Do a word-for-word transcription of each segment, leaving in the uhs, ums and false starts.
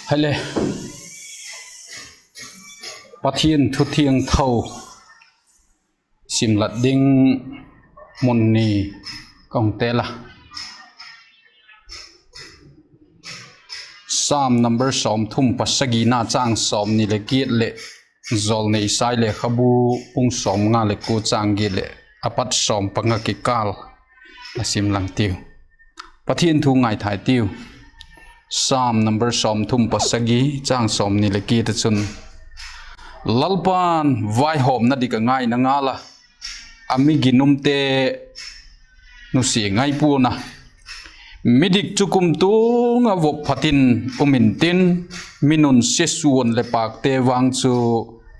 Hile, Pathian thu thiangtho simlat ding mun ni ka hung tel a. Sam number sawmthum pasagina, châng sawmni leh giat leh Jawlnei Isai lekhabu bung sawmnga leh kua, châng giat leh a pat sawm panga kikâl a sim lang tiu. Pathian thu ngaithai tiu. Sam number sawmthum pasagi, châng sawmni leh giat ah chun, Lalpa'n vaihawmna dik a ngaina ngal a, a mi ginumte nusia ngai pua'n a. Midik chu kumtuang ah vop phat in um intin, mi nunsia suan leh pâkte vang chu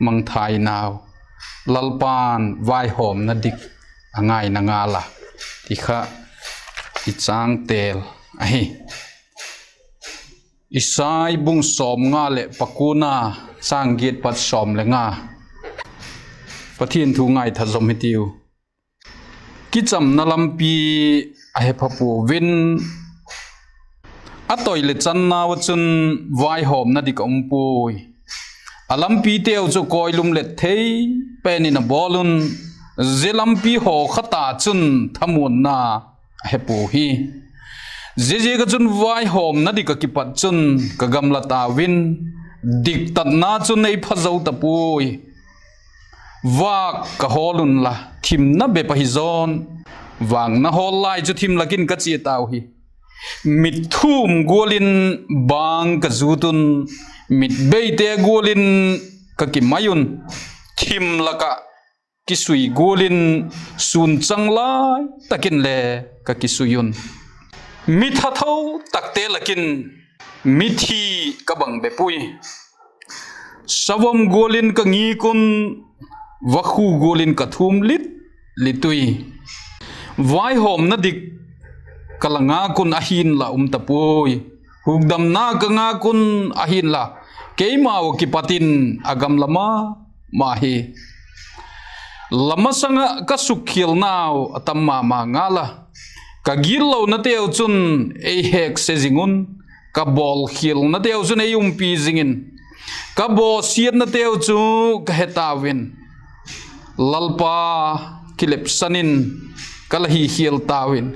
mangthai nau. Lalpa'n vaihawmna dik a ngaina ngal a, ti kha i châng tel ahi. Isai bung sawmnga leh pakuana, châng giat pat sawm le nga. Pathian thu ngaitha zom hitiu. Kichamna lampi a hepha puau in, a toi leh channau ah chun vaihawmna dik a um puai. A lampiteu chu kawilum let thei pen in a bawl un, zia lampi haw khat ah chun thamuanna a he puau hi. Ziaziak ah chun vaihawmna dik ah kipat chun ka gamla tau in, diktatna chun ei pha zo ta puai. Vâk ka hawl unla, thimna bep ahi zawn. Vâkna hawl lai chu thim lak in ka chia tau hi. Mit thum gual in bâng ka zut un, mit beite gual in ka kimai un. Thim lak ah kisui gual in sûn chang lai tak in le ka kisui un. Mi thatho takte lak in mithi ka bang bep ui. Savom gual in ka ngik un, vakhu gual in ka thum lit lit ui. Vaihawmna dik ka la ngak un, ahi'n la um ta puai. Hukdamna ka ngak un, ahi'n la keimau ah kipat in a gamla ma ma hi. La masang ah ka sukkhialnau a tam ma ma ngal a, ka gitlonateu chun ei hekse zing un, ka bawlkhialnateu chun ei umpi zing in, ka bawsiatnateu chu ka he tau in, Lalpa kilepsan in ka la hikhial tau in,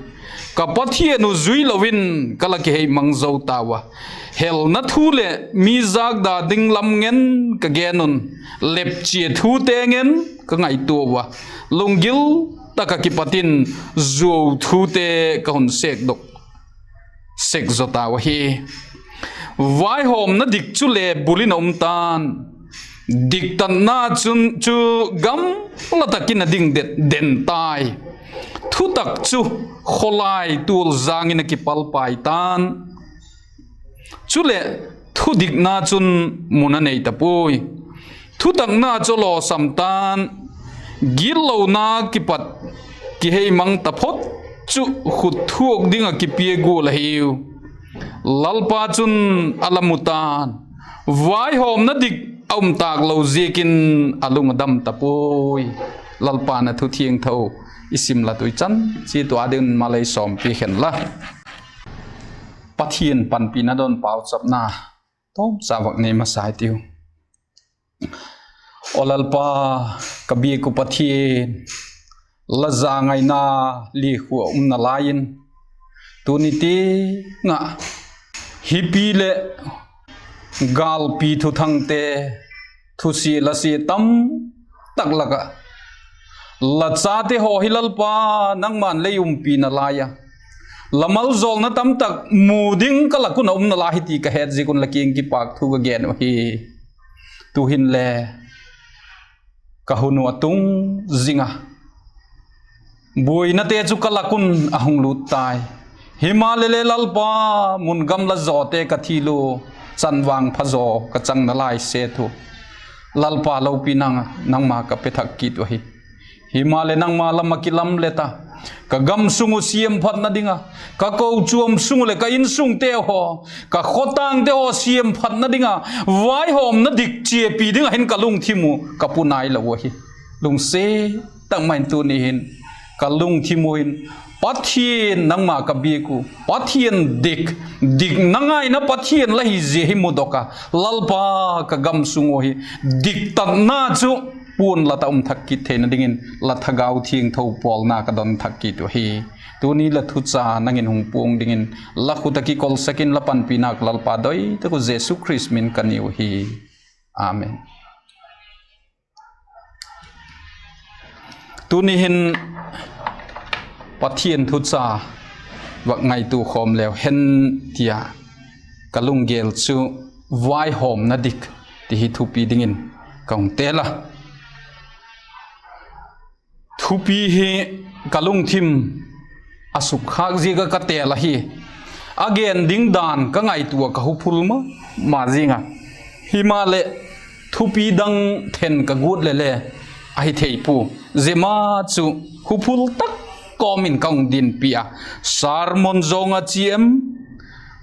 ka Pathian uh zui lo in ka la kihei mang zo tau a. Helna thu leh mi zâkda ding lam ngen ka gen un, lepchia thute ngen ka ngaitua ua, lunggil tak ah kipat in zuau thute ka hun sêkdok sek zaw tau ahi. Vaihawmna dik chu le bul in a um ta'n, diktatna chun chu gamla tak in a ding det den tai. Thutak chu khawlai tual zang in a kipalpai ta'n, chuleh thudikna chun mun a nei ta puai. Thutakna chu lawsam ta'n, gitlona kipat kihei mang taphot chu khut thuak ding ah kipia gual ahiu. Lalpa chun a la mu ta'n, vaihawmna dik a um tâk lo ziakin a lung a dam ta puai. Lalpa'n a thu thiangtho i sim lat ui chan chiat ua dingin malei sawmpi khen la. Pathian panpina don pauchapna tawmcha vak nei masa i tiu. Aw Lalpa, ka biak uh Pathian, la zangaina likhua umna lai in, tuni tiang ah hipi leh gâlpi thuthangte, thusia lasia tam tak lak ah la chate haw hi Lalpa, nangma'n lei umpina lai a, la maljawlna tam tak mu ding ka lak un a umna lai hi ti ka het ziak un la kiang kipâk thu ka gen uh hi. Tu'hin le ka hun uh a tung zing a, buainate chu ka lak un a hung lût tai. Himaleh le Lalpa, mun gamla zawte ka thil ua chanvang pha zaw ka changna lai set uh, Lalpa, lopina nangma ka pe thak kit uh ahi. Himaleh nangma lam ah kilamlet a, ka gam sung uh siamphatna ding a, ka kochuam sung uh leh ka insungte haw, ka khawtangte haw siamphatna ding a, vaihawmna dik chiapi ding ah hin ka lungthim uh ka pu nai lo uh ahi. Lungsiat tak mai in tuni hin ka lungthim uh hin Pathian nangma ka biak uh, Pathian dik, dik na ngaina Pathian la hi zia hi mudok a, Lalpa, ka gam sung uh hi diktatna chu puan la ta um thak kit theina dingin la Thagau Thiangtho pawlna ka don thak kit uh hi. Tuni la thucha nang in hung puang dingin la khut ah kikolsak in la panpina ka Lalpa doi tak uh Jesu Khrist min ka niu hi. Amen. Tuni hin Pathian thucha vak ngaitua khawm leu hen tia ka lunggel chu vaihawmna dik ti hi thupi dingin ka hung tel a. Thupi hi ka lungthim a sukkhâk ziak ah ka tel ahi. A gen ding dan ka ngaitua ka huphul ma ma zing a. Himaleh thupi dang then ka guat le le ahi thei pua. Zia ma chu huphul tak kawm in ka hung dinpi a. Sermon zawng a chi em,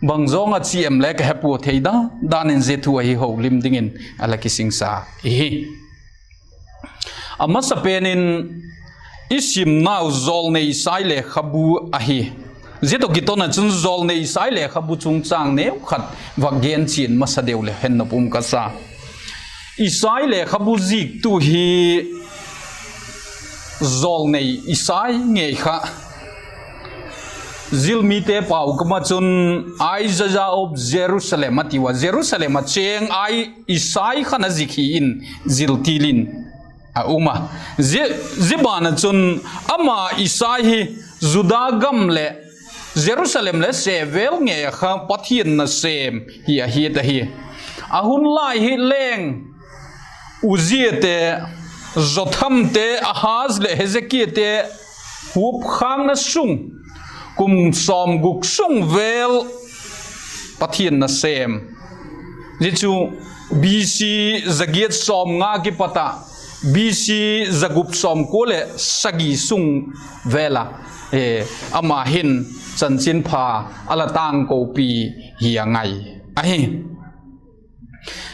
bang zawng a chi em le ka he pua, thei dan dan in zia thu ahi holim dingin a la kisingsa ihi. A masapen in i simnau Jawlnei Isai lekhabu ahi. Zia tawh kiton ah chun Jawlnei Isai lekhabu chungchâng neu khat vak gen chian masa deu le hen nop um ka sa. Isai lekhabu ziktu hi Jawlnei Isai ngei kha. Zilmite pau kam ah chun Isaiah of Jerusalem a tiu a, Jerusalem ah chêng ai Isai khan a zik hi in zil til in a um a. Zia, zia ban ah chun ama Isai hi Juda gam leh Jerusalem leh sêvêl ngei ah kha Pathian nasêm hi a hiat ahi. A hun lai hi leng Uzziate, Jothamte, Ahaz leh Hezekiate huapkhâkna sung, kum sawmguk sung vêl Pathian nasêm. Zia chu B C za giat sawmnga kipat ah, B C za gup sawmkua leh sagi sung vêl a, ama hin chanchinpha a la tângkopi hi a ngai ahi.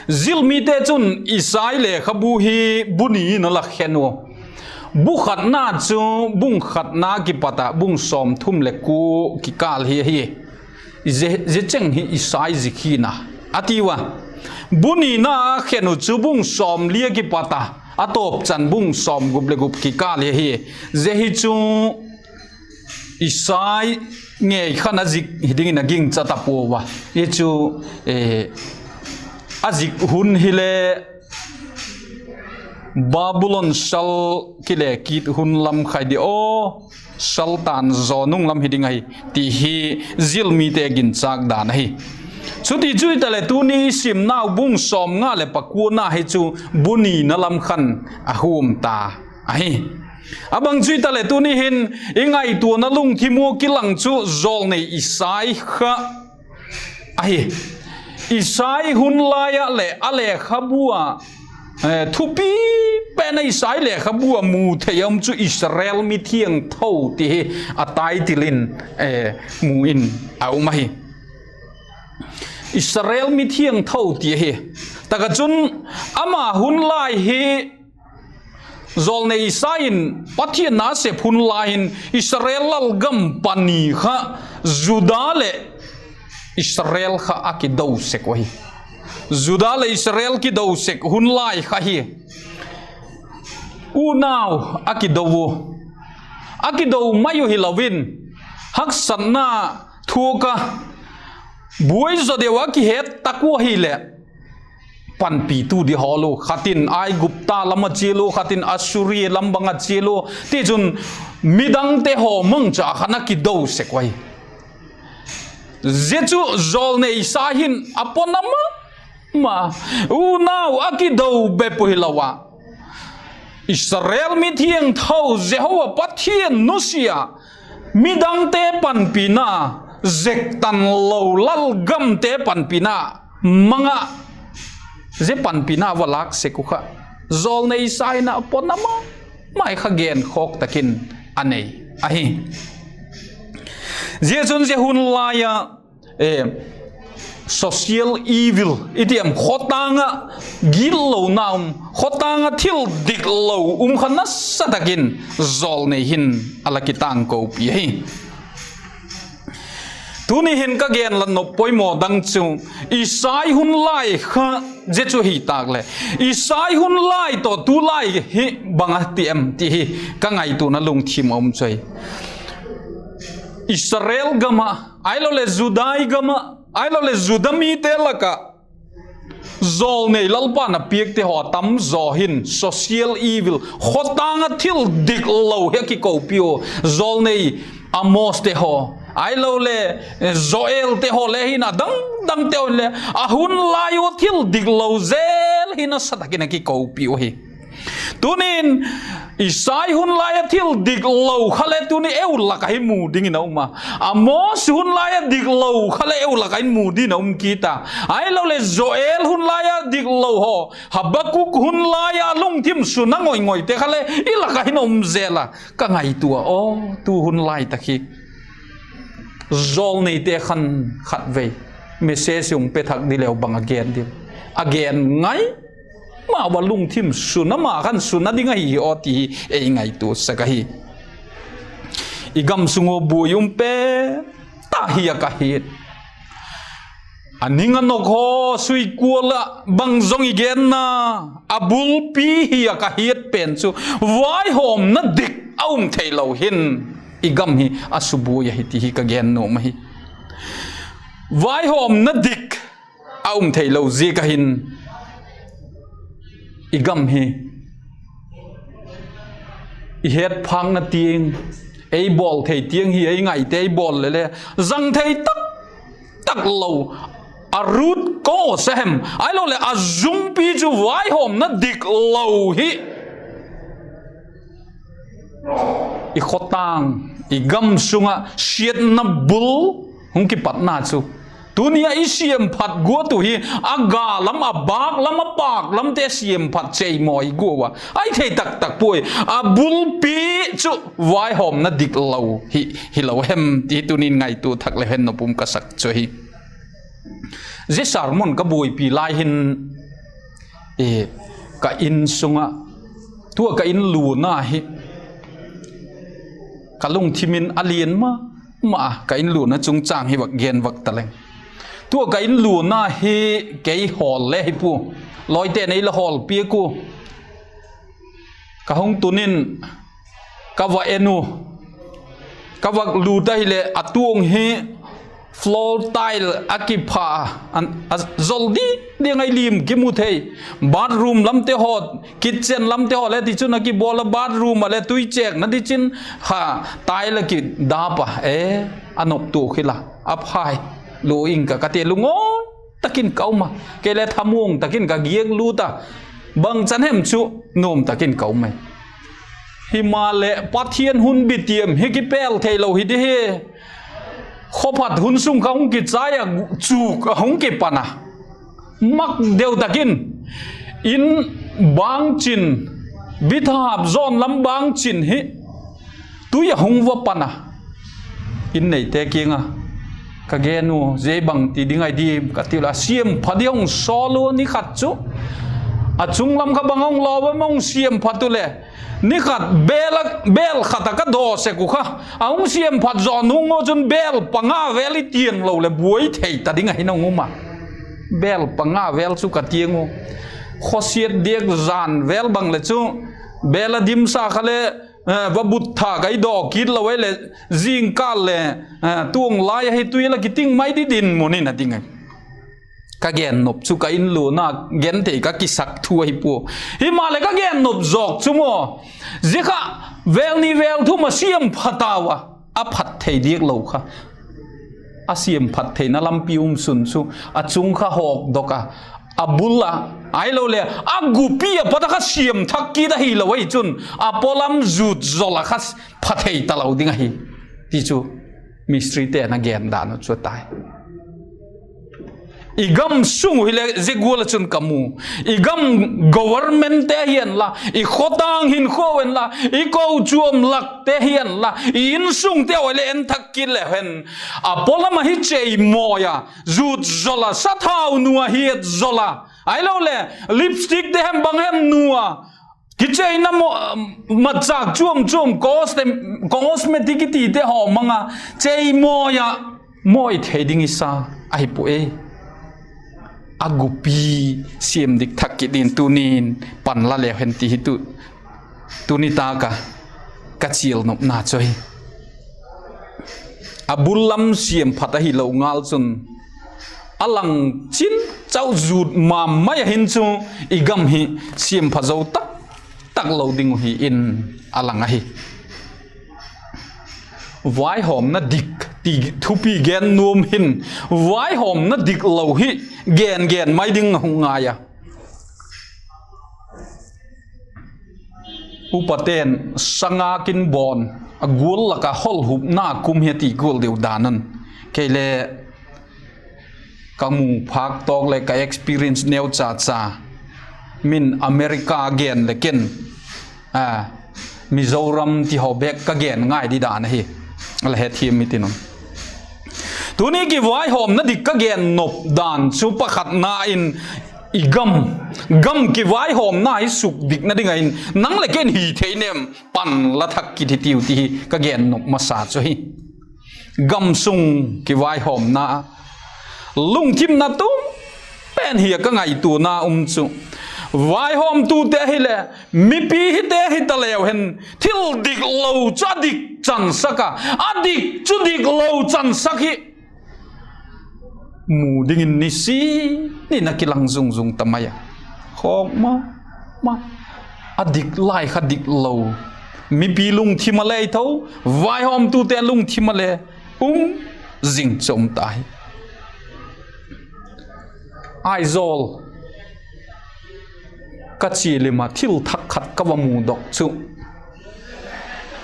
Zilmite chun Isai lekhabu hi bu ni in a la khen ua. Bu khatna chu bung khatna kipat ah bung sawmthum leh kua kikâl hi ahi. Zia, zia cheng hi Isai zik hi'n a, a tiu a. Bu nina a khen uh chu bung sawmli a kipat a, a tawp chan bung sawmgup leh gup kikâl hi ahi. Zia hi chu Isai ngei khan a zik hi dingin a gingcha ta puau a. Hi chu, a zik hun hile Babulon sal kile kit hun lam khai di aw, sal tan zaw nung lam hi ding ahi, ti hi zilmite ginchâk dan ahi. Chuti chu hitaleh tuni i simnau bung sawmnga leh pakuana hi chu bu nina lam khan a huam ta ahi. A bang chu hitaleh tuni hin i ngaituana lungthim ua kilang chu Jawlnei Isai kha ahi. Isai hun lai ah leh a lekhabu a, thupi pen a Isai lekhabu a mu thei a um chu Israel mithiangtho ti hi a title in mu in a um ahi. Israel mithiangtho ti ahi. Tak ah chun ama hun lai hi Jawlnei Isai in Pathian nasep hun lai in Israel lalgam pani kha Juda leh Israel kha a kido sek uh ahi. Juda leh Israel kido sek hun lai kha hi unau a kido u, a kido mai uh hilo in, haksatna thuak a, buai zaw deu a kihet tak ua hileh, panpitu di hawl u, khat in Aigupta lam a chial u, khat in Assuria lam bang a chial u, tichun midangte haw mangcha khan a kido sek uh ahi. Zia chu Jawlnei Isai hin a pona ma ma, unau a kido bep uh hilo a, Israel mithiangtho Jehova Pathian nusia, midangte panpina, zektan lo lalgamte panpina mang ah, zia panpina va lâk sek uh kha Jawlnei Isai in a pona ma ma kha genkhawk tak in a nei ahi. Zia chun zia hun lai a social evil i ti em, khawtâng ah gitlona um, khawtâng ah thil diklo um kha nasa tak in jawlnei hin a la kitângkopi ahi. Tuni hin ka gen la nop poimaw dang chu, Isai hun lai kha zia chu hi tâk leh, Isai hun lai tawh tulai hi bang a ti em ti hi ka ngaituana lungthim a um chu ahi. Israel gam ah, ahiloleh Judai gam ah, ahiloleh Juda mite lak ah jawlnei Lalpa'n a piakte haw a tam zaw hin social evil, khawtâng ah thil diklo hi a kikopi u. Jawlnei Amoste haw, ahiloleh Joelte haw le hin, a dang dangte haw le a hun lai u thil diklo zel hi nasa tak in a kikopi u ahi. Tunin Isai hun lai a thil diklo kha le tuni eu lak ah hin mu dingin a um a, Amos hun lai a diklo kha le eu lak ah hin mu dingin a um kit a, ahiloleh Joel hun lai a diklo haw, Habakuk hun lai a lungthim suna ngoi ngoite kha le i lak ah hin a um zel a, ka ngaitua aw, tu hun lai tak hi jawlneite khan khatvei message hung pe thak di leu bang a gen diu, a gen ngai ma ua lungthim suna ma khan suna ding ahi aw ti hi ei ngaituasak ahi. I gam sung ua buai um pen ta hi a ka hiat. A ning a nok haw suikual ah bang zong i genna, a bulpi hi a ka hiat pen chu vaihawmna dik a um theilo hin i gam hi a subuai ahi ti hi ka gen nuam ahi. Vaihawmna dik a um theilo ziak a hin i gam hi i hetphâkna tiang, ei bawl thei tiang hi ei ngaite ei bawl le le zang thei tak tak lo, a root cause a hem, ahiloleh a zungpi chu vaihawmna dik lo hi i khawtâng, i gam sung ah siatna bul hung kipatna chu tuni a i siamphat guat uh hi, a ga lam, a bâk lam, a pâk lamte siamphat chei mawi gua ua, ahi thei tak tak puai. A bulpi chu vaihawmna dik lo hi hilo hem ti tunin ngaitua thak leu hen nop um ka sak chu ahi. Zia sermon ka buaipi lai hin, ka in sung ah, tua ka in luana hi ka lungthim in a lian ma ma a, ka in luana chungchâng hi vak gen vak ta leng. Tua ka in luana hi kei hawl le hi pua, lawite'n ei la hawl piak ua, ka hung tun in ka va en u, ka vak lût ahileh a tuang hi floor tile a kipha a, a zol di ding ai lim kimu thei. Bathroom lamte haw, kitchen lamte haw le tichun a kibawl a, bathroom ah le tui chêkna dichin kha tile a kidap a, e, a nop tuak hila a phai lua ing ka, ka ti lungawi tak in ka um a, kei le thamuang tak in ka giak lût a, bangchan hem chu nuam tak in ka um ai. Himaleh Pathian hun bitiam hi kipêl theilo hi di hi. Khawphat hun sung kha hung kichai a, chuk a hung kipan a, mak deu tak in, in bangchin, bithap zawn lam bangchin hi tui a hung va pan a, in neite kiang a ka gen u, zia bang ti ding ai diam ka ti ula, siamphat di hung sawl ua ni khat chu, a chung lam kha bang hung law em hung siamphat u leh, ni khat bêl khat a ka daw sek uh kha, a hung siamphat zaw nung ua chun bêl panga vêl i tiang lo leh buai thei ta ding ahi nung um a. Bêl panga vêl chu ka tiang u, khawsiat diak zan vêl bang leh chu bêl a dimsa kha le, va but tha ka i daw kit lo ai leh, zingkal le tuang lai ahi tui la kiting mai di dinmun in a ding ai. Ka gen nop chu ka in luana gen thei ka kisak thu ahi pua. Himaleh ka gen nop zawk chu maw, zia kha vêl ni vêl thum a siamphat tau a, a phat thei diak lo kha, a siamphat theina lampi um sun chu a chung kha hawkdok a, a bul a, ahiloleh a gupi a pat a kha siam thak kit ahilo ai chun a pawlam zut zol a kha pha thei talo ding ahi, ti chu mistrite'n a gen dan uh chu a tai. I gam sung uh hile zia gual ah chun ka mu. I gam governmentte hianla, i khawtâng hinkhua u enla, i kochuam lakte hianla, i insungte haw le en thak kit leu hen, a pawlam ah hi chei mawi a, zut zol a, sathau nu a hiat zol a, ahiloleh lipstickte hem bang hem nu a, kicheina, matchâk chuam chuam, cosmetic kitite haw mang a, chei mawi ah, mawi thei ding i sa ahi puai. A gupi siam dik thak kit dingin tuni'n pan la leu hen ti hi tu, tuni tâk a ka chial nopna chu ahi. A bul lam siam phat ahilo ngal chun, a lang chin chau zut ma mai a hin chu i gam hi siam pha zo tak tak lo ding uh hi in a lang ahi. Vaihawmna dik ti thupi gen nuam hin, vaihawmna dik lo hi gen gen mai ding a hung ngai a. Upate'n sanga kin bawn a gual lak ah hol hupna kum hi a ti gual deu dan un, kei le ka mu phâk tawk leh ka experience neu cha cha, min America gen leh ken, Mizoram ti haw bêk ka gen ngai di dan ahi. A la hethiam i tin un. Tuni kivaihawmna dik ka gen nop dan chu pakhatna in, i gam, gam kivaihawmna hi suk dikna ding ah in nang leh ken hi thei nem pan la thak kit hitiu ti hi ka gen nop masa chu hi. Gam sung kivaihawmna, lungthimna tum pen hi a ka ngaituana um chu, vaihawmtute hileh mipi hite hita leu hen, thil dik lo chu a dik chansak a, a dik chu dik lo chansak hi mu dingin nisin in a kilang zung zung ta mai a. Khawk ma ma, a dik lai kha dik lo, mipi lungthim a le tho, vaihawmtute lungthim a le um zing chu um ta hi. Aizawl ka chia lim a thil thak khat ka va mudok chu,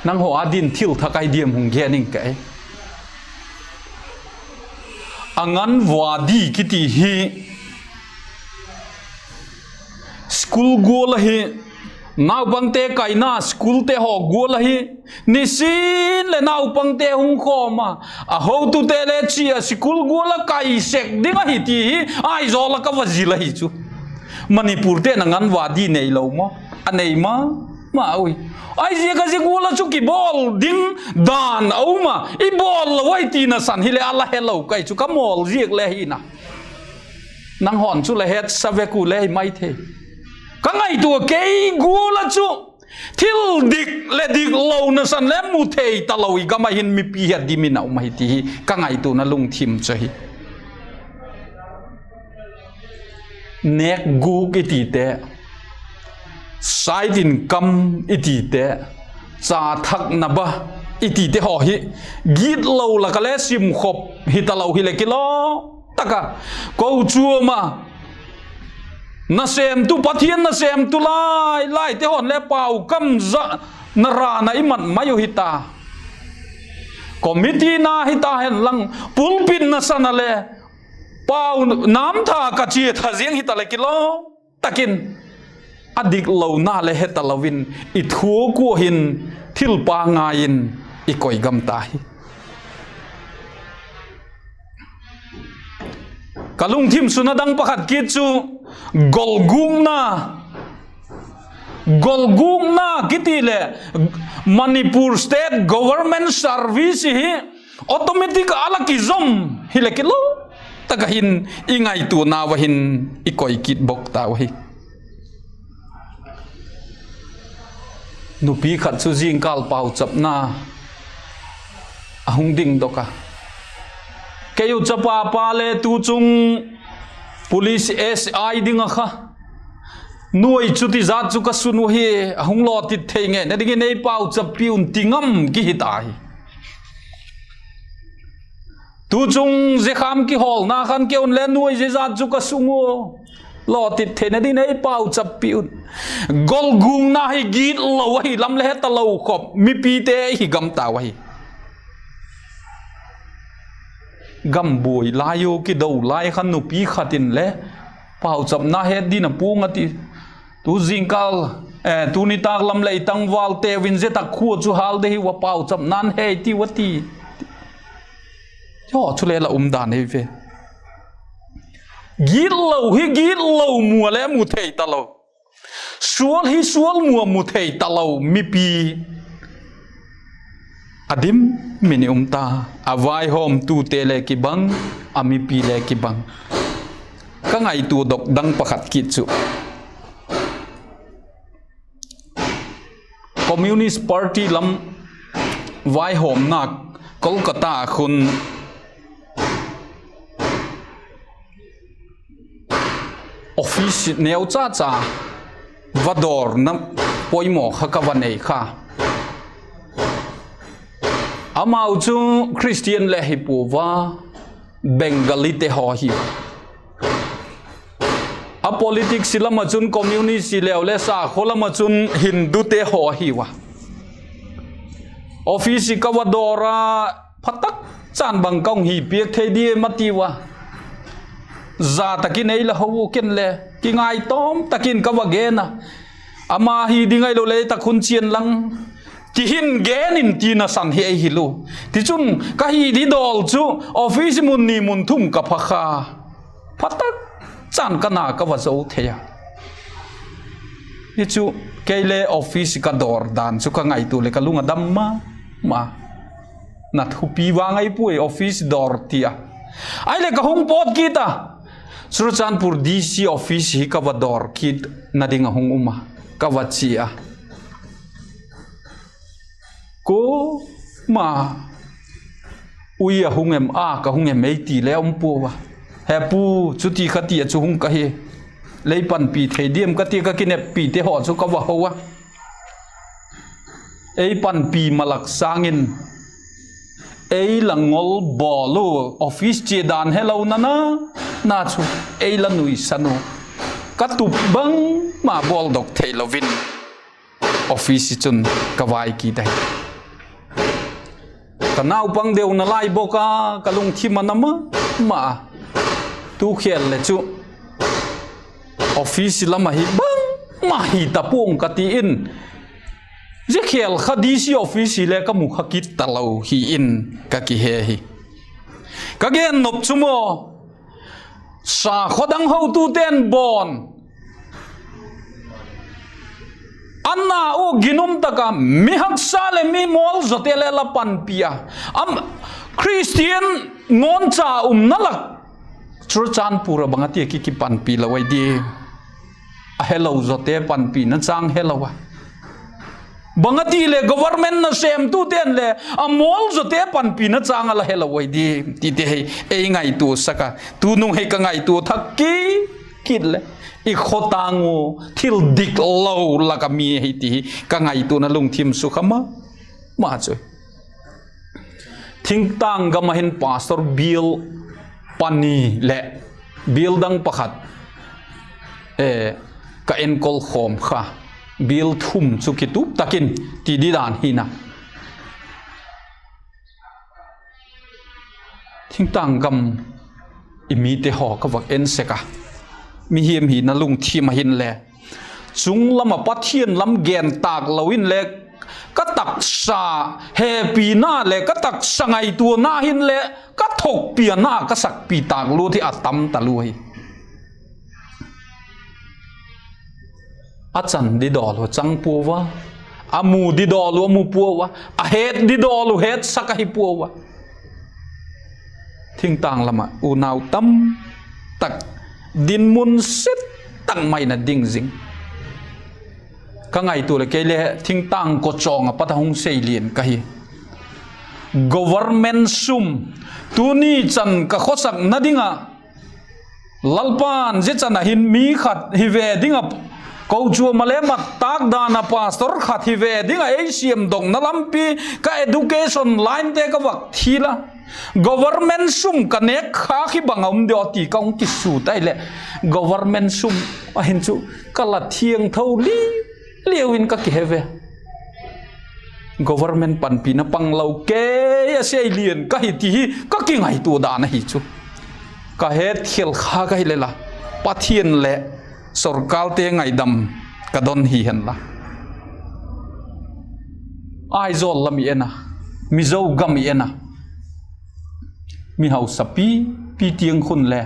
nanghaw â din thil thak ahi diam hung gen ing ka e. Anganwadi kiti hi school gual ahi, naupangte kaina schoolte haw gual ahi, nisin leh naupangte hung khawm a, a hotute le chia school gual ah kai sek ding ahi ti hi Aizawl ah ka va zil ahi chu. Manipurte'n Anganwadi neilo maw? A nei ma ma ui. Ahiziak a zia gual ah chu kibawl ding dan a um a, i bawl lo ahi tina san hileh a la helo kai chu ka mawl ziak le hi na. Nanghaw'n chu la hetsa vek u le hi mai thei. Ka ngaitua kei gual ah chu thil dik leh dik lo nasan le mu thei talo i gam ah hin mipi hi a dim in a um ahi ti hi ka ngaituana lungthim chu ahi. Nêkgûk i tite, side income i tite, cha thakna ba i tite haw hi gitlo lak ah le simkhop hitalo hileh kilawm tak a, kochuam a nasêmtu, Pathian nasêmtu lai laite haw'n le pau kam za na ra na i mat mai uh hita, committee na hita hen lang, pulpit nasan a le pau namtha ka chia tha ziang hita leh kilawm tak in a diklona le he talo in i thuak ua hin thil pangai in i koi gam ta hi. Ka lungthim suna dang pakhat kit chu golgûkna, golgûkna kiti leh Manipur State Government Service hi automatic a la kizom hileh kilawm tak ah hin i ngaituanau ah hin i koi kit bawk tau ahi. Nupi khat chu zingkâl pauchapna a hung dingdok a, kei u chapa pa le tu chung police S I ding ah kha nuai chu tizat chu ka sun u hi, a hung lawtit thei ngeina dingin ei pauchappi un ti ngam kihi ta hi. Tu chung zia kham kihawlna khan kei un le nuai zia zat chu ka sung ua, lawtit theina dingin ei pauchappi un. Golgûkna hi gitlo ahi lam le he talo khop mipite hi gam tau ahi. Gam buai lai u kido lai khan nupi khat in le pauchapna het din a puang a ti. Tu zingkal, tu nitâk lam lei tangval teu in zia tak khua chu hâl de hiu a, pauchapna'n hei tiu a ti. Zia chule la umdan ei ve. Gitlo hi gitlo mu a le mu thei talo. Sual hi sual mu a mu thei talo mipi a dim min i um ta. A vaihawmtute le kibang, a mipi le kibang. Ka ngaituadok dang pakhat kit chu Communist Party lam vaihawmna Kolkata ah khun office neuchacha va dawrna poimaw kha ka va nei kha. Amau chu Christian le hi pua a, Bengalite haw ahiu. A politics lam ah chun communist hileu le sakhaw lam ah chun Hindute haw ahiu a. Office ka va dawr a, phatak chan bang ka hung hi piak thei diam a tiu a. Za tak in ei la ho u, ken le kingaitawm tak in ka va gen a. Ama hi ding ahilo le tak hun chian lang, ti hin gen in tina san hi ei hil u. Tichun ka hi di dawl chu office mun ni mun thum ka pha kha. Phatak chan ka na ka va zo thei a. Hi chu kei le office ka dawr dan chu ka ngaitua leh ka lung a dam ma ma. Na thupi vang ahi puai office dawr ti a. Ahileh ka hung pawt kit a, Churachandpur D C office hi ka va dawr kitna ding a hung um a, ka va chia a. Kuama ui a hung em a ka hung em ei ti le um pua a. He pu, chuti kha ti a chu hung ka hi, lei panpi thei diam ka ti a, ka kineppite haw chu ka va ho a. Ei panpi malak sâng in ei la ngol bawl u, office chia dan helo na na na chu ei la nuisan u. Ka tup bangma bawldok theilo in office chun ka vai kit ahi. Ka naupang deuna lai bawk a, ka lungthim a na ma ma a. Tu khêl leh chu office lam ahi bangma hi ta pua'ng ka ti in, zia khêl kha D C office hile ka mu kha kit talo hi in ka kihe hi. Ka gen nop chu maw, sakhaw dang hotute'n bawn a na u ginum tak a mi haksa leh mi mawlzawte le la panpi a, Christian ngawncha umna lak Churachandpur ah bang a ti a ki kipanpi lo ai di. A helo zawte panpina châng helo a, bang a ti leh government nasêmtute'n le a mawlzawte panpina châng a la helo ai di, tite hi ei ngaituasak a. Tunung hi ka ngaitua thak kit kit leh, i khawtâng u thil dik lo lak a mi ahi ti hi ka ngaituana lungthim sukha ma ma chu. Thingtâng gam ah hin pastor bial pani leh bial dang pakhat ka enkol khawm kha, bial thum chu kitup tak in ti di dan hin a. Thingtâng gam i mite haw ka vak en sek a, mihiam hina lungthim ah hinle, chung lam ah Pathian lam gen tâk lo inle, ka taksa hepina leh ka taksa ngaituana hinle ka thokpiana ka sakpi tâk lut hi a tam talua hi. A chan didawl uh a chang puau a, a mu didawl uh a mu puau a, a het didawl uh hetsak ahi puau a. Thingtâng lam ah unau tam tak dinmun set tak mai in a ding zing. Ka ngaitua leh kei le thingtâng kawchawng ah pat a hung seilian ka hi. Government sum, tuni chan ka khawsakna ding ah Lalpa'n zia chan ah hin mi khat hi ve ding ah, kochuam ah le mat tâk dan ah pastor khat hi ve ding ah ei siamdokna lampi, ka education linete ka vak thil a, government sum ka nêk khâk hi bang a um diam ti ka hung kisut ahileh, government sum ah hin chu ka la thiangtho liu liu in ka kihe ve. Government panpina pang lo kei a sei lian ka hi ti hi ka kingaitua dan ahi chu. Ka hetkhel kha ka hi le la, Pathian leh sorkalte ngaidam ka don hi hen la. Aizawl lam i en a, Mizo gam i en a, mi hausa pipi tiang khun le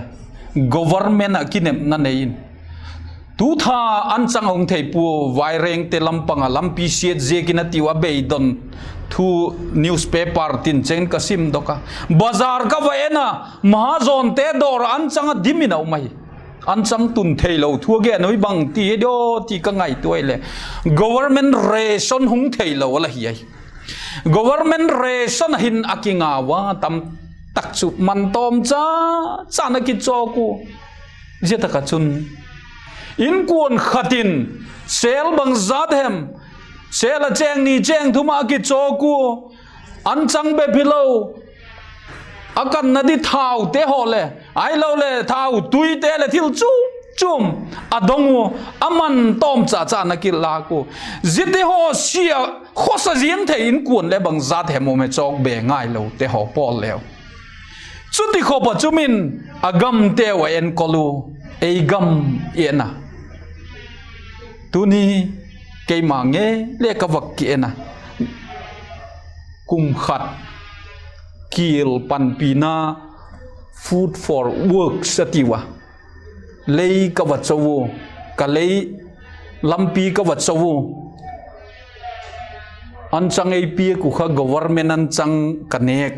government ah kinepna nei in, tu tha an chang a hung thei pua, Vairengte lam pang ah lampi siat ziakin a tiu a beidon thu newspaper tin cheng ka simdok a. Bazar ka va en a, mahajonte dawr ah an chang a dim in a um ahi. An chang tun theilo thu a gen uh hi bang ti hi diam ti ka ngaitua leh, government ration hung theilo a la hi ahi. Government ration ah hin a kingau a, tam tak chu man tawm cha chan a kichawk ua. Zia tak ah chun inkuan khat in sêl bangzat hem, sêl ah chêng ni chêng thum ah a kichawk ua, an chang bep hilo, a kanna di thaute haw leh ahiloleh thau tuite leh thil chuam chuam a dong ua, a man tawm cha chan a kilâk ua. Ziate haw sia, khawsa ziang thei inkuan leh bangzat hem um e, chawk be ngailote haw pawl leu. Chutikhop ah chu min a gamteu a enkol u, ei gam i en a. Tuni keima ngei le ka vak ki en a, kum khat kial panpina, food for works a tiu a, lei ka va cho u, ka lei lampi ka va cho u. An chang ei piak uh kha government an chang ka nêk,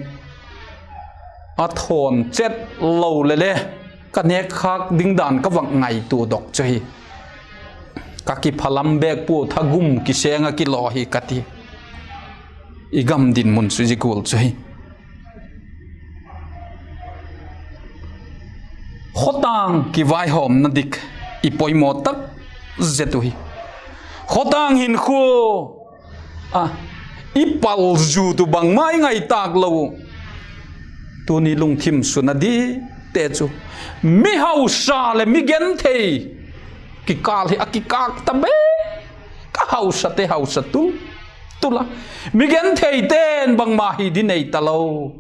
a thawn chet lo le le ka nêk khâk ding dan ka vak ngaitua dok chu hi. Ka kiphalam bêk pua, thagum kiseng ah kilaw hi ka ti. I gam dinmun chu zia gual chu hi. Khawtâng kivaihawmna dik i poimaw tak zet uh hi. Khawtâng hinkhua a i pal zut uh bangma i ngai tâk lo uh. Tuni lungthim suna dite chu mi hausa leh mi genthei kikâl hi a kikâk ta be. Ka hausate hausa tul tul a, mi gentheite'n bangma hi di nei talo.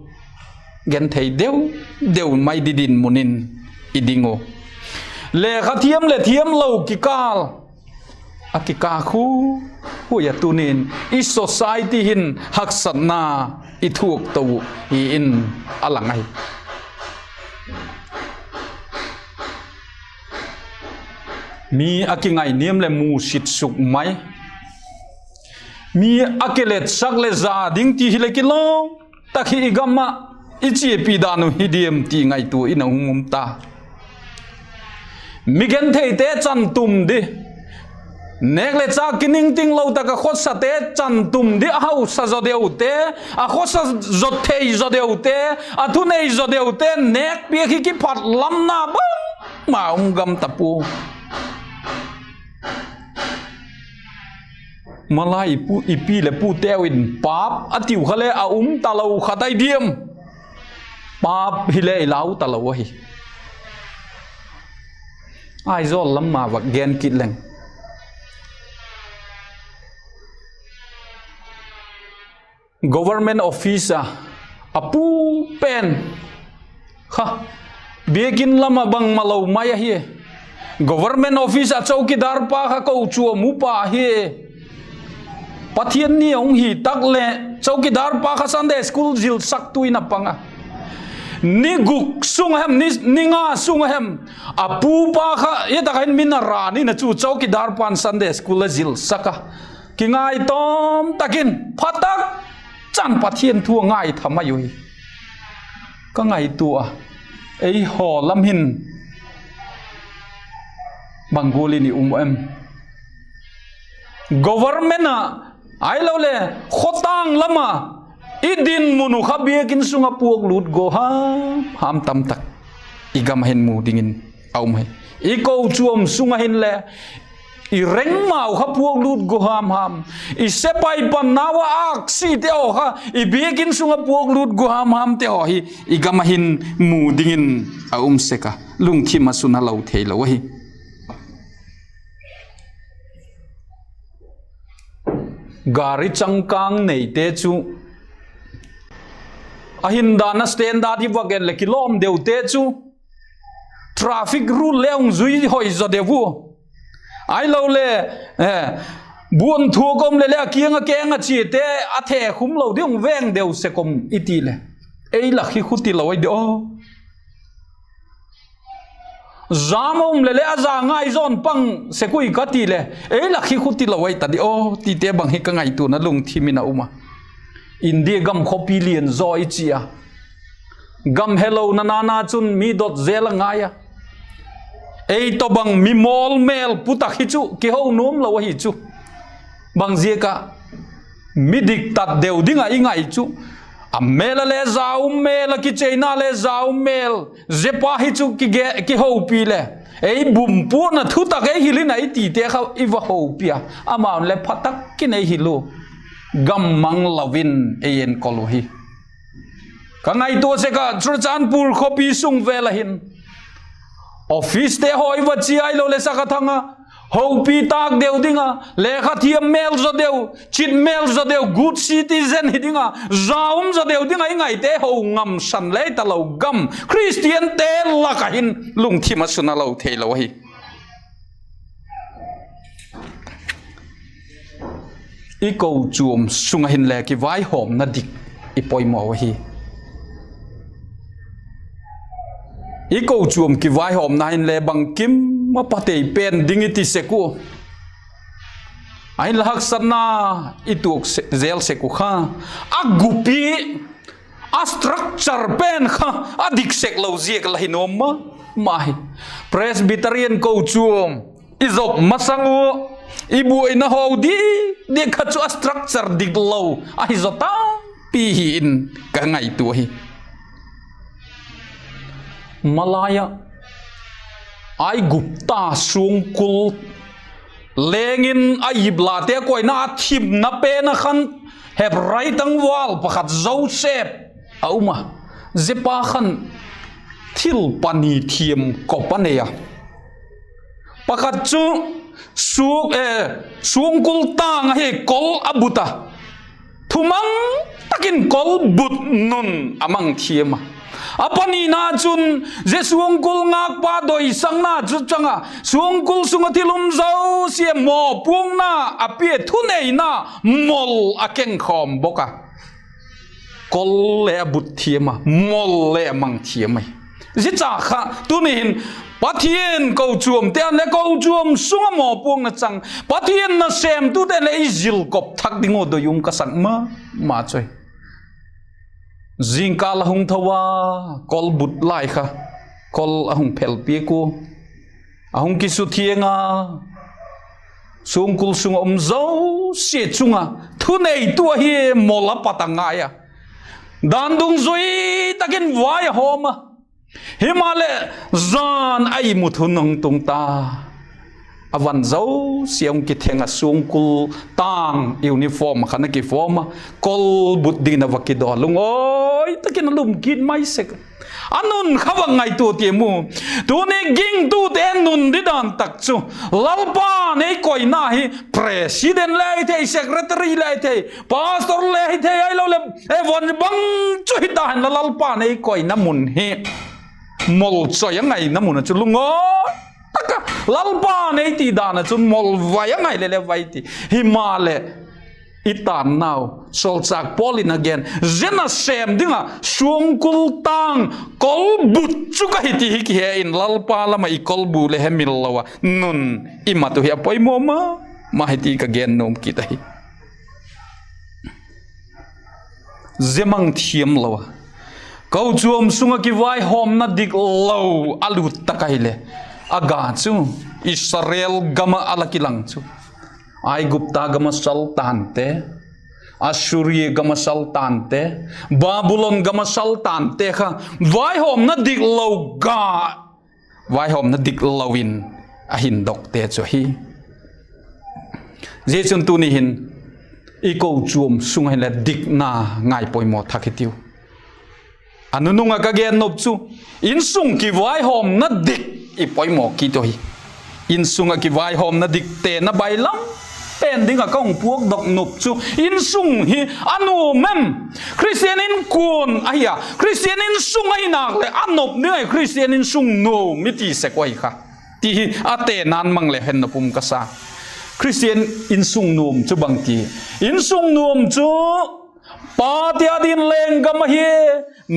Genthei deu deu mai di dinmun in i ding u. Lekha thiam leh thiamlo kikâl a kikâk khu, hui a tunin i society hin haksatna i thuak to uh hi in a lang ahi. Mi a kingainiam leh musit suk mai, mi a kiletsak leh za ding ti hileh kilawm tak hi i gam ah i chiapi dan uh hi diam ti ngaitua in a hung um ta. Mi gentheite chan tum di, nêk leh châk kiningtinglo tak a khawsate chan tum di, a hausa zaw deute, a khawsa zaw thei zaw deute, a thunei zaw deute nêk piak hi kiphatlamna bangma um gam ta pua. Malai i pi leh puteu in pap a tiu kha le a um talo khat ahi diam? Pap hile i lau talo ahi. Aizawl lam ma vak gen kit leng, government office a, a pu pen kha, biakin lam ah bangmalo mai ahi. Government office a chowkidar pa kha kochuam upa hi. Pathian ni a hung hi tak leh chowkidar pa kha Sunday school zilsaktu in a pang a. Ni guk sung a hem, ni nga sung a hem, a pu pa kha hi tak ah hin min a rân in a chu chowkidar pa'n Sunday school a zilsak a. Kingaitawm tak in pha tak chan Pathian thu a ngaitha mai uhi. Ka ngaitua a, eihaw lam hin bang gual in i um em? Government ah ahiloleh khawtâng lam a i dinmun uh kha biakin sung ah puaklut gua ham ham tam tak i gam ah hin mu dingin a um hi. I kochuam sung ah hinle i rengmau kha puaklut gua ham ham, i sepai pannau ah âksite haw kha i biakin sung ah puaklut gua ham hamte haw hi i gam ah hin mu dingin a um sek a, lungthim a suna lo theilo ahi. Gari changkâng neite chu, a hin dan a standard i va gen leh kilawm deute chu, traffic rule le hung zui hoi zaw deu u. Ahilole, buan thuak um leh le a kiang a keng a chiate a thekhum lo ding hung veng deu sek um i ti leh, ei lak hi khuti lo ai di aw. Jam a um leh le a ja ngai zawn pang sek ui ka ti leh, ei lak hi khuti lo ai ta di aw, tite bang hi ka ngaituana lungthim in a um a. India gam khawpi lian zaw i chi a, gam helona nana chun mi dot zel a ngai a. Ei tawhbang mi mawl mêl pu tak hi chu kiho nuam lo ahi chu. Bang ziak ah? Mi dik tat deu ding ah i ngai chu, a mêl a le ja um mêl a, kicheina le ja um mêl, zia pa hi chu kihopi leh, ei bumpuana thutak ei hil in a i tite kha i va hopi a, amau'n le pha tak in ei hil u, gam mang lo in ei enkol u hi. Ka ngaitua sek ah Churachandpur khawpi sung vel ah hin officete haw i va chia ahiloleh sak a thang a, hopi tâk deu ding a, lekha thiam mêl zaw deu, chit mêl zaw deu, good citizen hi ding a, ja um zaw deu ding a i ngaite ho ngamsan le talo gam Khristiante lak ah hin lungthim a suna lo theilo ahi. I kochuam sung ah hinle kivaihawmna dik i poimaw ahi. I kochuam kivaihawmna hinle bangkim a patei pen ding i ti sek ua, ahinla haksatna i tuak zel sek uh kha, a gupi, a structure pen kha a dik sek lo ziak la hi nuam ma ma hi. Presbyterian kochuam i zop masang ua, i buaina haw di di kha chu a structure dik lo ahi zaw tampi hi in ka ngaitua hi. Malai ah Aigupta suangkul leng in a iplate koina a thimna pen ah khan Hebrai tangval pakhat Joseph a um a, zia pa khan thil pani thiam kop a nei a. Pakhat chu suangkul tâng ahi kol a but a, thumang tak in kol but nun a mang thiam a. A panina chun zia suangkul ngâkpa doisakna chu chang a, suangkul sung ah thil um zosia mawpuakna a pia, thuneina mol a kengkhawm bawk a. Kol le a but thiam a, mol le a mang thiam ahi. Zia chu kha tuni hin Pathian kochuamte an le kochuam sung ah mawpuakna chang, Pathian nasêmtute leh i zilkop thak ding uh doi um ka sak ma ma chu ahi. Zingkâl a hung tho a, kol but lai kha kol a hung phel piak ua, a hung kisuthiang a, suangkul sung ah um zosia chung ah thuneitu ahi mol a pat a ngai a, dan dungzui tak in vai a hawm a. Himaleh, jan a i mut hun hung tung ta, a van zosia hung kitheng a, suangkul tâng uniform khan a kiform a, kol but dingin a va kidaw, lungawi tak in a lum kit mai sek. A nun kha va ngaitua tiam u. Tuni gingtute nun didan tak chu, Lalpa'n ei koina hi president le hi thei, secretary le hi thei, pastor le hi thei, ahiloleh evangel bang chu hita hen la, Lalpa'n ei koina mun hi mol choi a ngaina mun ah chu lungawi tak a, Lalpa'n ei ti dan ah chun mol vai a ngai le le vai ti. Himaleh, i tânnau sawlchâk Paul in a gen, zia nasêm ding ah suangkul tâng kol but chu ka hi ti hi kihe in, Lalpa lam ah i kol bu leh hemil lo a nun i mat uh hi a poimaw ma ma hi ti ka gen nuam kit ahi. Zia mang thiam lo a, kochuam sung ah kivaihawmna dik lo a lut tak ahileh, a ga chu Israel gam ah a la kilang chu, Aigupta gam ah sal tante, Assuria gam ah sal tante, Babulon gam ah sal tante kha vaihawmna dik lo ga, vaihawmna dik lo in a hindokte chu ahi. Zia chun tuni hin i kochuam sung ah hinle dikna ngai poimaw thak hitiu. A nunung ah ka gen nop chu, insung kivaihawmna dik i poimaw kit uh hi. Insung ah kivaihawmna dikte na bailam pen ding ah ka hung puakdok nop chu insung hi a nuam em? Khristian inkuan ahi a, Khristian insung ahi nâk leh a nop ding ahi, Khristian insung nuam i ti sek uh ahi kha, ti hi a tena'n mang le hen nop um ka sa. Khristian insung nuam chu bangti? Insung nuam chu pate â dingin lenggam ahi,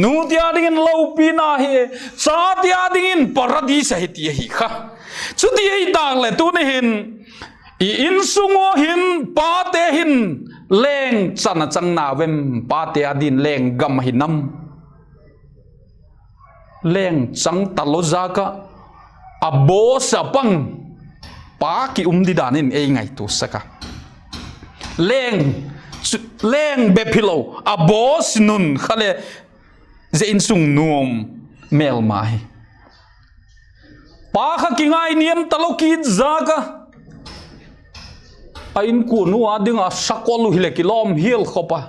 nute â dingin lopina hi, chate â dingin paradis ahi ti ahi kha. Chuti ahi tâk leh tuni hin i insung ua hin pate hin leng chan a chang nau em? Pate â dingin lenggam ahi nam? Leng chang talo zak ah a boss a pang pa ki um didan in ei ngaituasak a, leng bep hilo, a boss nun kha le zia insung nuam mêlma hi. Pa kha kingainiam talo kit zak a, a inkuan u â ding ah sakol uh hileh kilawm hial khop a,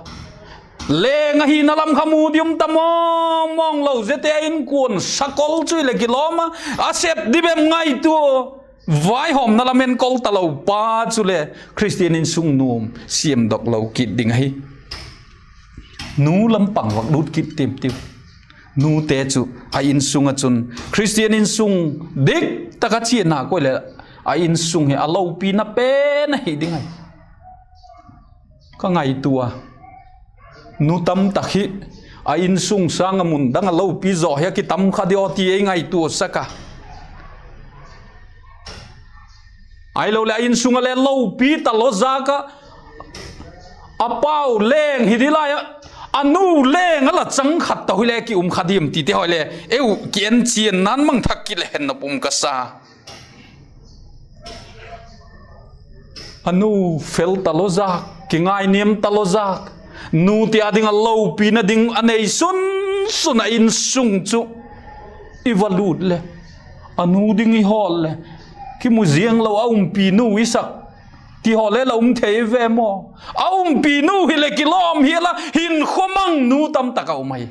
leng ahina lam kha mu diam ta mawng mawng lo, ziate a inkuan sakol chu hileh kilawm a, a sep di bep ngaitua, vaihawmna lam enkol talo pa chule Khristian insung nuam siamdok lo kit ding ahi. Nu lam pang vak lut kit tiam tiu. Nute chu a insung ah chun Khristian insung dik tak a chiana koi leh a insung hi a lopina pen ahi ding ahi. Ka ngaitua a, nu tam tak hi a insung sâng ah mun dang ah lopi zaw hi a kitam kha di aw ti ei ngaituasak a. Ahiloleh a insung ah le lopi talo zak ah, a pau leng hi di lai ah, a nu leng a la chang khat tawh hile ki um kha diam tite haw le, eu ki en chianna'n mang thak kit le hen nop um ka sa. A nu fel talo zak, kingainiam talo zak, nute â ding ah lopina ding a nei sun sun a insung chu i va lût leh, a nu ding i hawl leh, kimu ziang lo a umpi nu i sak ti haw le la um thei ve maw? A umpi nu hileh kilawm hial a, hinkhua mang nu tam tak a um ahi.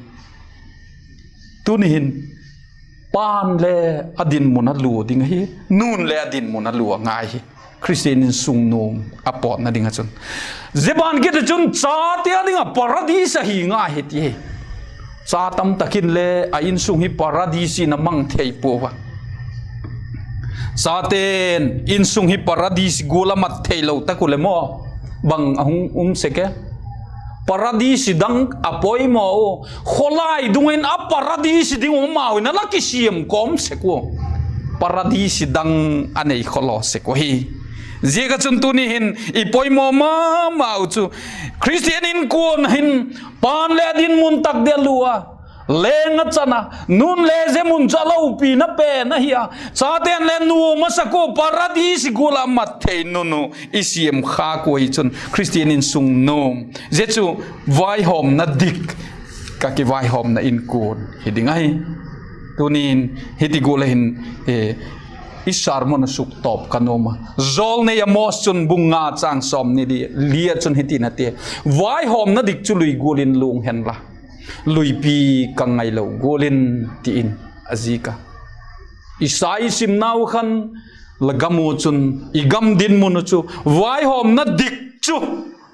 Tuni hin, pa'n le a dinmun a lua ding ahi, nu'n le a dinmun a lua ngai hi. Khristian insung nuam a pawtna ding ah chun, zia ban kit ah chun chate â ding ah paradis ahi ngai hi ti hi. Cha tam tak in le a insung hi paradis in a mang thei pua a. Chate'n insung hi paradis gual a mat theilo tak uh leh maw, bang a hung um sek e? Paradis dang a poimaw u, khawlai dung in a paradis ding uh amau in a la kisiam kawm sek ua, paradis dang a nei khawlaw sek uh ahi. Ziak ah chun tuni hin i poimaw ma mau chu, Khristian inkuan hin pa'n le a dinmun tak dia lua, leng a chan a, nu'n le zia mun chu a lopina pen ahi a, chate'n le nuam a sak ua, paradis gual a mat thei nunu i siam khâk ua hi chun Khristian insung nuam, zia chu vaihawmna dik, ka kivaihawmna inkuan hi ding ahi. Tuni'n hiti gual a hin i sermon a suktawp ka nuam a. Jawlnei Amos chun bung nga châng sawmni li ah chun hitin a ti: Vaihawmna dik chu lui gual in luang hen la, luipi kang ngailo gual in, ti in a zik a. Isai simnau khan, la gam u chun, i gam dinmun u chu vaihawmna dik chu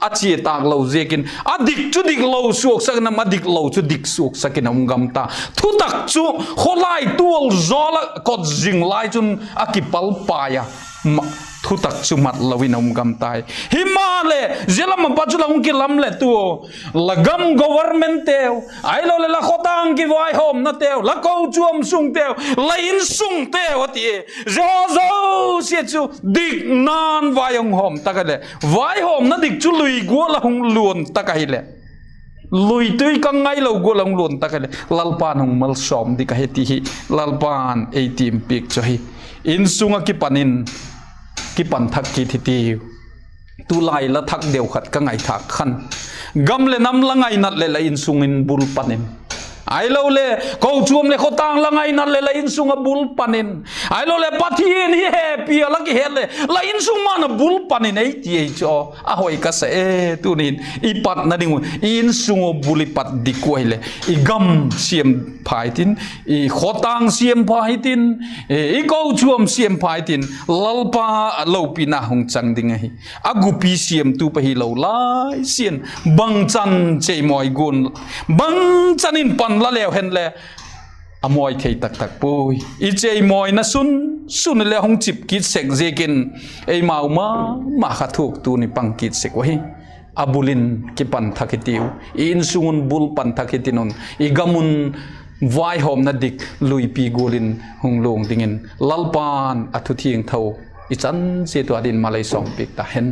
a chia tâk lo ziakin, a dik chu dik lo suaksak in am, a dik lo chu dik suaksak in a um gam ta. Thutak chu khawlai tual zawl ah kot zing lai chun a kipal pai a, thutak chu mat lo in a um gam tai. Himaleh zia lam ah pat chu la hung kilam leh tu, la gam governmentteu, ahiloleh la khawtâng kivaihawmnateu, la kochuam sungteu, la insungteu a ti, zia haw zosia chu dikna'n vai hung hawm tak ahileh, vaihawmna dik chu lui gual a hung luang tak ahileh, luipi kang ngailo gual a hung luang tak ahileh Lalpa'n hung malsawm dik ahi ti hi Lalpa'n ei tiam piak chu ahi. Insung ah kipan in, kipan thak kit hitiu. Tulai la thak deu khat ka ngaithâk khan, gam leh nam la ngainat leh la insung in bul pan in, Ahiloleh kochuam leh khawtâng la ngaina leh la insung a bul pan in, ahiloleh Pathian hi hepi a la kihet leh la insung man a bul pan in ei ti ei chu a hoi ka sa e. Tuni'n i patna ding uh, i insung uh bul i pat dik uh ahileh, i gam siam pha hitin, i khawtâng siam pha hitin, i kochuam siam pha hitin, Lalpa lopina hung chang ding ahi. A gupi siamtu pa hilo lai sia'n, bangchan cheimawi guan, bangchan in pan la leu hen le, a mawi thei tak tak puai. I cheimawina sun sun le hung chip kit sek ziakin, eimau ma ma kha thuaktu'n i pang kit sek uh ahi. A bul in kipan thak hitiu, i insung un bul pan thak hitin un, i gam un vaihawmna dik luipi gual in hung luang dingin Lalpa'n a thu thiangtho i chan chiat ua dingin mal ei sawmpiak ta hen.